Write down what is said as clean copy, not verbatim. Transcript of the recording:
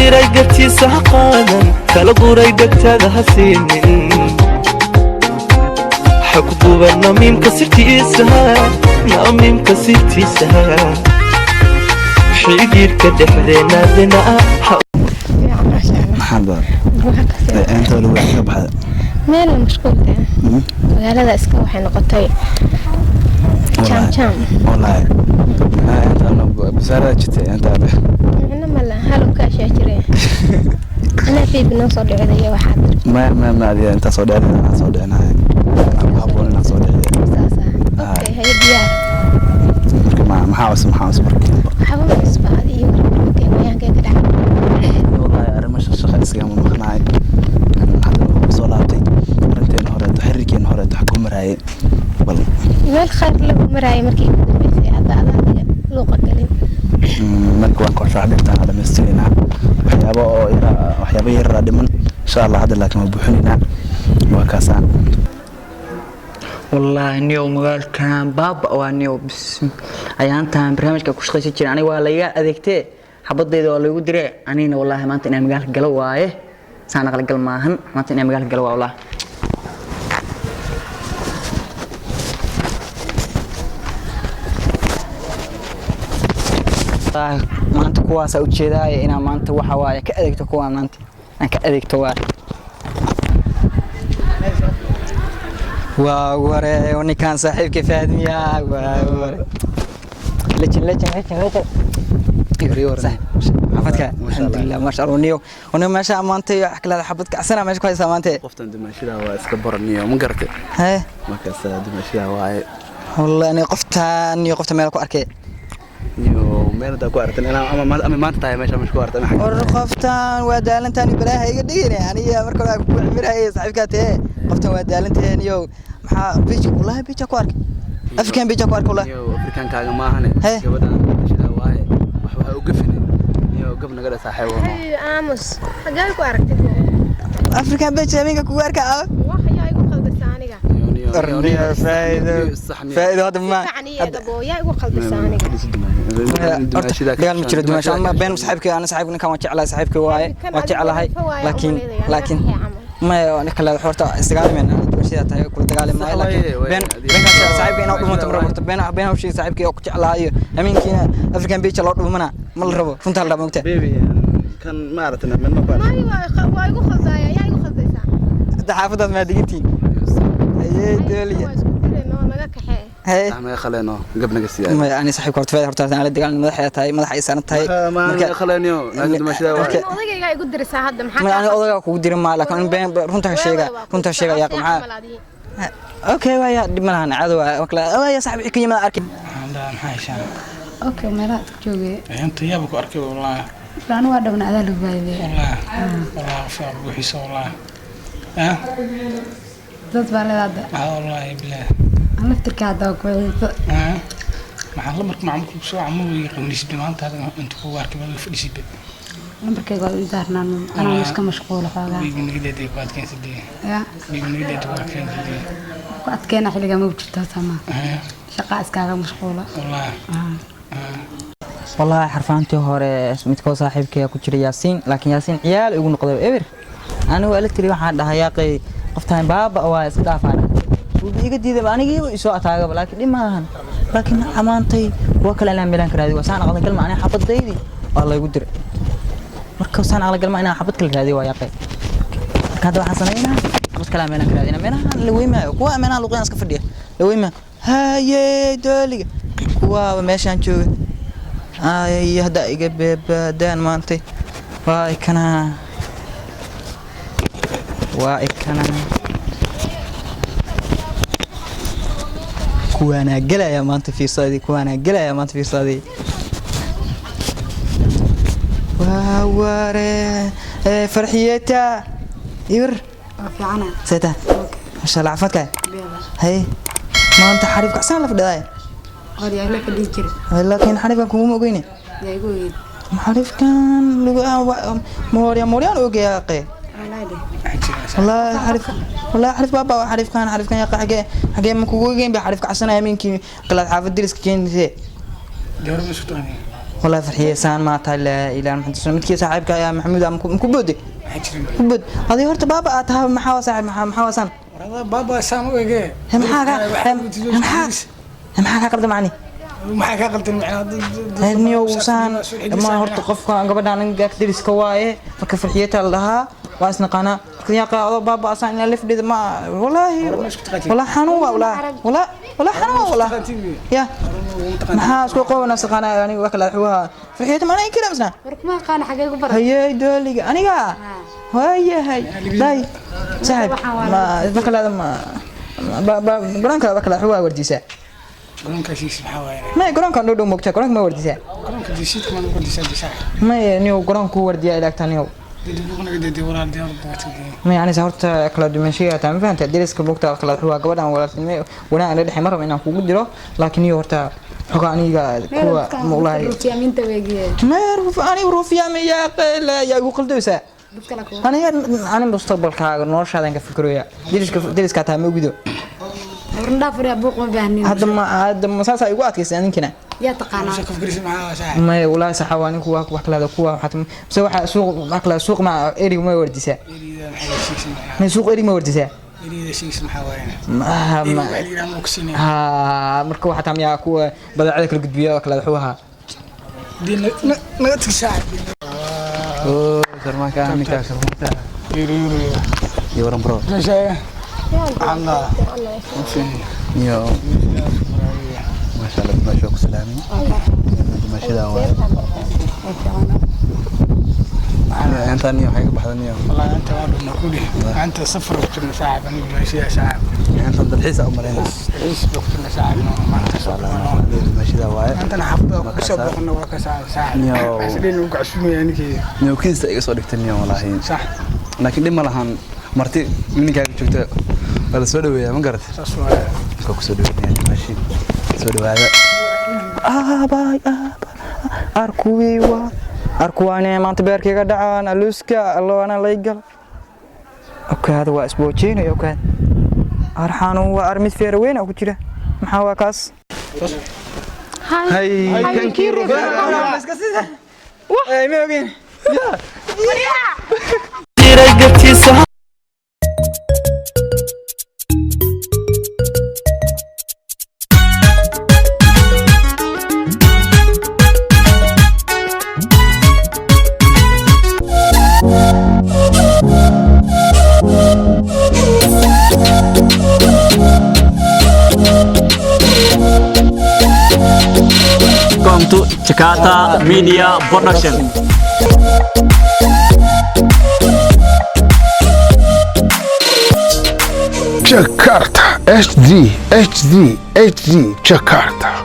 Diray gartiisa ha qaadan, kala guray dhegtaada ha siinin. Ha ku guban namiimka sirtiisa, namiimka sirtiisa. Xidhiidhka dhexdeena dina ha. Fiican, maasha Allah. Maxaa badan? Waxaa ka fiican. Inta wali waa ka baxda. Meel mashquulka ah. Magaalada iska waxay noqotay jaam jaam. Wallaahi inta basaarada jirtay inta. Micno ma laha, halow kaashaa jire. Anaa fiibi noo soo dhicday iyo waxaad maya maya ma, adiga intaa soo dhicin, inaan soo dhicinahay ku habboon inaan soo dhiciyo. Saasa. Okay, haye, diyaar. Marka maxaa cusub, maxaa cusub marka? Waxba ma cusba, adi iyo warwarkeen wayaankee ka dhacay. Wallaahi arrimo shaqa iskagama maqnaay. Hadda wuxuu soo laabtay arrinteena horeeto, xiriirkeena horeeto wax ku maraayay bal. Meel khayr lagu maraayay markii ugu dambeysay, hadda adiga luuqa galin. Marka waan koorshax dhigtaan dhamaystiraynaa waxyaabo oo yara, waxyaabo yaraa dhiman insha Allah hadda, laakiin waa buuxinaynaa, waa kaasaa. Wallaahi niyow, magaalkan baaba waa niyow. Ayaantan barnaamijka ku shaqaysan jiray aniga waa layga adeegtee, xabadayda waa laygu diree. Anigana wallaahi maanta inaan magaalka galo waaye, saan aqal gal maahan. Maanta inaan magaalka galo waa wallaahi. Wallaahi, maanta kuwaasaa ujeedaaye inaan maanta waxa waaye ka adeegto kuwaan, maanta aan ka adeegto waaye. Waa ware, ninkaan saaxiibka Faadmiya waa ware. Legend, legend, legend, legend. Xafadka, alxamdulilah, maasha Allah. Niyo niyo, meesha maanta wax kale xabad kacsana meesha ku haysaa maanta. Qoftan dumaashada waa iska baraniyo, ma garatay? Hee. Markaas dumaashada waaye. Wallahi ani qoftaan iyo qofta meel ku arkay. Iyo meel hadaa ku aragtan ama ama maanta tahay meesha ku aragtan. War qoftaan waa daalantaan, balaaha iga dhigin. Aniga marka hore ku cimirayay saaxiibkaa tee, qoftaan waa daalanteen iyo maxaa page, wallahi page ku arkay, African page ku arkay wallahi. Iyo Afrikaankaaga maahane. Hee. Gabadhan dumaashada waaye, wax waxa u gafine iyo gab naga dha saaxiibo. Hey, aamus, xagee ku aragtay? African page habeenka kugu arkaa. Wax yaa igu qaldisa aniga? Faa'iido faa'iido hadda ma Fiican iyo gabo, yaa igu qaldisa aniga? Horta dagaal ma jiro dumasho ama been saaxiibkay. Ana saaxiibka ninkan waan jeclahay, saaxiibkay waaye, waan jeclahay, laakiin laakiin maya, ninka kale horta isdagaalimayna, dumashada tahay kula dagaalimaayo, laakiin been beenkaas saaxiibka inaa dhumanto mar horta been been hawshii saaxiibkay oo ku jeclahay iyo habeenkiina African page loo dhumana ma la rabo, runtaa la rabo mogtaa. Baby, kan ma aragtay meel ma ku aragtay? May, waa igu khaldaya, yaa igu khaldaysaa? Hadda xaafadaas maa degantiin ayey dooliya? Waa isku direen oo naga kaxee. Haye. Sax naga khaleeno, gab naga siiya. Maya, ani saaxiibka horta faa'iido horta aan la dagaalin, madaxa tahay, madaxa ay saaran tahay. Ma naga khaleeno, naga dumaashada waaye. Odagaygaa igu dirisaa hadda, maxaa? Ma ani odagaa kugu dirin maa, laakiin been runta ka sheega, runta sheega yaa maxaa. Okay, waaya, dhib ma lahan, caado waa kala waaya saaxiib wixii ka yimaada arkay. Maxaa heshaan? Okay, meelaha iska joogay. Inta yaaba ku arkay wallaahi. Anu waa dhowna adaa lagu baadiyay. Wallaahi wallaahi qof buuxiso wallaahi, ah. Dad baa leedahay hadda. Ah wallaahi bilaah. Aan laftirka hadda waa ku wiciisa. Ah, maxaa lambarka macmulka kusoo camuwiga qawnisid maanta hadda inta kugu arkay baa fadhisid. Lambarkayga waa ii daarnaan, anaa iska mashquula xoogaa. Bibi nagadeed ku adkeynsadee. Ya. Bibi nagadeed ku adkeynsadee. Ku adkeena xilligaa ma jirto sama. Shaqaa iskaaga mashquula. Wallaahi. Wallaahi xarfaantii hore midkoo saaxiibkay ku jiray Yaasiin, laakiin Yaasiin ciyaal igu noqday eber. Anigu electric waxaan dhahay yaaqay qoftaan baaba waa iska dhaafaan, wuu iga diidaba, anigiiba isoo ataagaba, laakiin dhib maahan. Laakiin amaantay kuwa kale inaan meelaan ka raadiyo waa saan aqal galma, aniga xabadaydii waa laygu diray. Marka saan aqal galma inaan xabad kale raadiyo waa yaaqay. Marka hadda waxaan samaynaa xabad kale aan meelaan ka raadina, meelahan la weymaayo, kuwa meelahan luqyaan iska fadhiya la weymaayo. Haye dooliga kuwaaba meeshaan jooga ay hadda iga beebaadaan maantay. Waa ikana, waa ikana, kuwaanaa gelaya maanta, fiirsadii kuwaanaa gelaya maanta, fiirsadii waa ware. Farxiyeta ibir. Waa fiicana. Seta, masha Allah, caafimaadka haye. Maanta xariif kacsan la fadhidaay. Hor yaa la fadhiyi jiray. Laakiin xariifkan kuguma ogeyne. Yaa igu ogeyd? Xariifkan lagu moorya mooryaan ogeyaa qe. Wallaahi dheh. والله حرف، والله حرف بابا، حرف كان، حرف كان يا حقي حقي ما كوجين بحرف كعسنا يمينك قلت حافظ درس كين زي. Dowladda isku taqaaniin. Wallahi farxiyeysan ma tahay, laa ilaaha Maxamed rasul. Midkii saaxiibka ayaa Maxamuud ama ku boode. Maxaa jirin? Ku bood adii horta baaba aad tahay. Maxaa waa saaxiib? Maxaa waa saan? Warada baaba saan u ege. Maxaa ka maxaa ka qaldan macni? Maxaa ka qaldan macnaa? Niyow saan ma horta qofka gabadhaan aniga deriska waaye. Marka farxiyeta la dhahaa, waa isnaqaanaa. Marka yaa qaado baaba asaan inaa lafdhida ma wallaahi walaa xanuun waa walaa walaa walaa xanuun waa walaa ya maxaa isku qowana saqaanaa aniga waa kala xuwaha farxiyeta ma anaga kira misna. Warkuma aqaana, xagee ku baray? Hayey dooliga aniga waayahay day saaxib ma bakalaada ma garoonka bakala xuwaha wardiisaa? Garoonka shiis maxaa waaye? May garoonka dhow dhow moogtaa, garoonka ma wardiisaa? Garoonka dishiidka ma lagu disaa disaa? May niyow garoonku wardiyaa ilaagtaa niyow. Dib didi walaal diyaar baatay. Ma yani horta kala dumanshiga taa ma fahanta deriska moogtaa kala xuwaa gabadhan walaaltinimo wanaag la dhexe ma rabo inaan kugu diro, laakiin niyow horta xogaa aniga kuwa maulahay. Rufiyaamiinta weegiye. Aniga ruufiyaama yaa yaa igu qaldaysaa? Dad kale kuwa. Aniga ani mustaqbalkaaga noloshaadan ka fikiraya, deriska deriska taa ma gudo. Warndhaa furiya, buuq ma baahnin. Hadda ma saasaa igu adkaysay adinkina? Yaa taqaanaa? Ka fikirsi maxaa waa saaxiib? Maya walaahi saxa waa ninku wax kalaada kuwa waxaad mise waxa suuq wax kala suuq ma erig ma wardisaa? Eriyada maxaa shiis maxaa? Ma suuq erig ma wardisaa? Eriyada shiis maxaa waaye? Ma ma waxa la yiraahdo ma kusinaya. Ha, marka waxaa taamiyaa kuwa badeecada kala gudbiya oo kala wuxuu ahaa. Diin naga tag saaxiib. Oo sharmaaka ninkaa sharmaaka iyo waran bro. Allah. Iyo maasha Allah, dimaasho ku salaamay dimaashada waaye. Intaan niyo waxay ka baxda niyo. والله انت واحد مقولي انت سفر وقتنا ساعة انا ماشي ساعة. Intaan dalxiis aan u malaynaa. عيش وقتنا ساعة ما انت Maasha Allah, maasha Allah, dimaashada waaye. انت انا حفظك وسبقنا وكا ساعة ساعة. Niyo. حسين وقع شنو يعني كي. Niyo kiista iga soo dhigtay niyo walaahi. صح. Laakiin dhib ma lahan, marti ninkaaga joogta waa la soo dhaweeyaa, ma garatay? صح سؤال. Marka ku soo dhaweynaya dimaashi, soo dhawaada. Aabay aabay arkuwii waa arkuwaane maanta beerkayga dhacaan aluuska allo anaa lay gala okaada waa isboojeynaya okaada arxaanu waa ar mid feera weyn ku jira. Maxaa waa kaas? Hay. Ma ogeen. Jiray gartiisa. Welcome to Jakarta Media Production. Jakarta HD HD HD Jakarta.